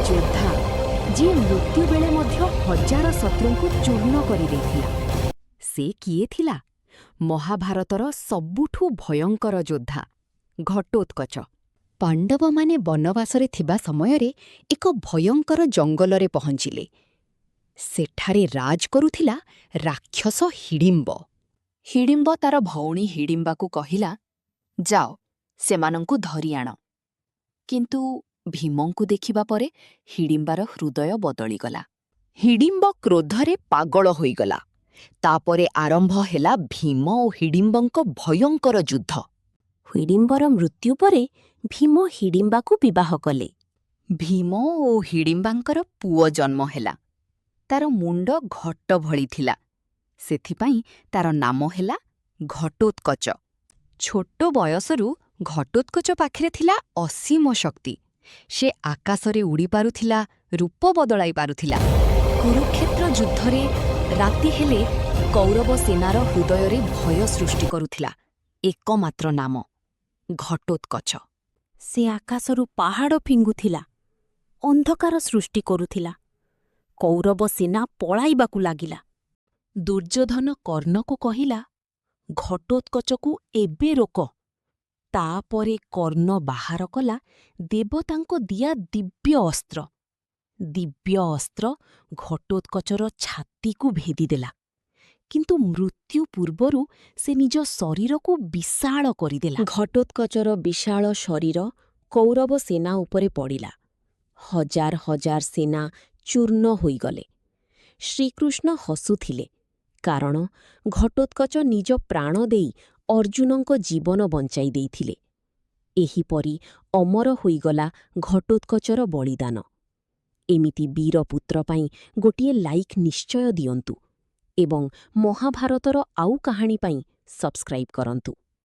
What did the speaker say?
ଯୋଦ୍ଧା ଯିଏ ମୃତ୍ୟୁ ବେଳେ ମଧ୍ୟ ହଜାର ଶତ୍ରୁଙ୍କୁ ଚୂର୍ଣ୍ଣ କରିଦେଇଥିଲା। ସେ କିଏ ଥିଲା? ମହାଭାରତର ସବୁଠୁ ଭୟଙ୍କର ଯୋଦ୍ଧା ଘଟୋତ୍କଚ। ପାଣ୍ଡବମାନେ ବନବାସରେ ଥିବା ସମୟରେ ଏକ ଭୟଙ୍କର ଜଙ୍ଗଲରେ ପହଞ୍ଚିଲେ। ସେଠାରେ ରାଜ କରୁଥିଲା ରାକ୍ଷସ ହିଡ଼ିମ୍ବ। ହିଡ଼ିମ୍ବ ତାର ଭଉଣୀ ହିଡ଼ିମ୍ବାକୁ କହିଲା, "ଯାଅ, ସେମାନଙ୍କୁ ଧରିଆଣ।" କିନ୍ତୁ ଭୀମଙ୍କୁ ଦେଖିବା ପରେ ହିଡ଼ିମ୍ବାର ହୃଦୟ ବଦଳିଗଲା। ହିଡ଼ିମ୍ବ କ୍ରୋଧରେ ପାଗଳ ହୋଇଗଲା। ତାପରେ ଆରମ୍ଭ ହେଲା ଭୀମ ଓ ହିଡ଼ିମ୍ବଙ୍କ ଭୟଙ୍କର ଯୁଦ୍ଧ। ହିଡ଼ିମ୍ବର ମୃତ୍ୟୁ ପରେ ଭୀମ ହିଡ଼ିମ୍ବାକୁ ବିବାହ କଲେ। ଭୀମ ଓ ହିଡ଼ିମ୍ବାଙ୍କର ପୁଅ ଜନ୍ମ ହେଲା। ତାର ମୁଣ୍ଡ ଘଟ ଭଳି ଥିଲା, ସେଥିପାଇଁ ତାର ନାମ ହେଲା ଘଟୋତ୍କଚ। ଛୋଟ ବୟସରୁ ଘଟୋତ୍କଚ ପାଖରେ ଥିଲା ଅସୀମ ଶକ୍ତି। ସେ ଆକାଶରେ ଉଡ଼ିପାରୁଥିଲା, ରୂପ ବଦଳାଇ ପାରୁଥିଲା। କୁରୁକ୍ଷେତ୍ର ଯୁଦ୍ଧରେ ରାତି ହେଲେ କୌରବ ସେନାର ହୃଦୟରେ ଭୟ ସୃଷ୍ଟି କରୁଥିଲା ଏକମାତ୍ର ନାମ, ଘଟୋତ୍କଚ। ସେ ଆକାଶରୁ ପାହାଡ଼ ଫିଙ୍ଗୁଥିଲା, ଅନ୍ଧକାର ସୃଷ୍ଟି କରୁଥିଲା। କୌରବ ସେନା ପଳାଇବାକୁ ଲାଗିଲା। ଦୁର୍ଯ୍ୟୋଧନ କର୍ଣ୍ଣକୁ କହିଲା, "ଘଟୋତ୍କଚକୁ ଏବେ ରୋକ।" ତାପରେ କର୍ଣ୍ଣ ବାହାର କଲା ଦେବତାଙ୍କ ଦିଆ ଦିବ୍ୟ ଅସ୍ତ୍ର। ଦିବ୍ୟ ଅସ୍ତ୍ର ଘଟୋତ୍କଚର ଛାତିକୁ ଭେଦିଦେଲା, କିନ୍ତୁ ମୃତ୍ୟୁ ପୂର୍ବରୁ ସେ ନିଜ ଶରୀରକୁ ବିଶାଳ କରିଦେଲା। ଘଟୋତ୍କଚର ବିଶାଳ ଶରୀର କୌରବ ସେନା ଉପରେ ପଡ଼ିଲା। ହଜାର ହଜାର ସେନା ଚୂର୍ଣ୍ଣ ହୋଇଗଲେ। ଶ୍ରୀକୃଷ୍ଣ ହସୁଥିଲେ, କାରଣ ଘଟୋତ୍କଚ ନିଜ ପ୍ରାଣ ଦେଇ ଅର୍ଜୁନଙ୍କ ଜୀବନ ବଞ୍ଚାଇ ଦେଇଥିଲେ। ଏହିପରି ଅମର ହୋଇଗଲା ଘଟୋତ୍କଚର ବଳିଦାନ। ଏମିତି ବୀରପୁତ୍ର ପାଇଁ ଗୋଟିଏ ଲାଇକ୍ ନିଶ୍ଚୟ ଦିଅନ୍ତୁ ଏବଂ ମହାଭାରତର ଆଉ କାହାଣୀ ପାଇଁ ସବସ୍କ୍ରାଇବ୍ କରନ୍ତୁ।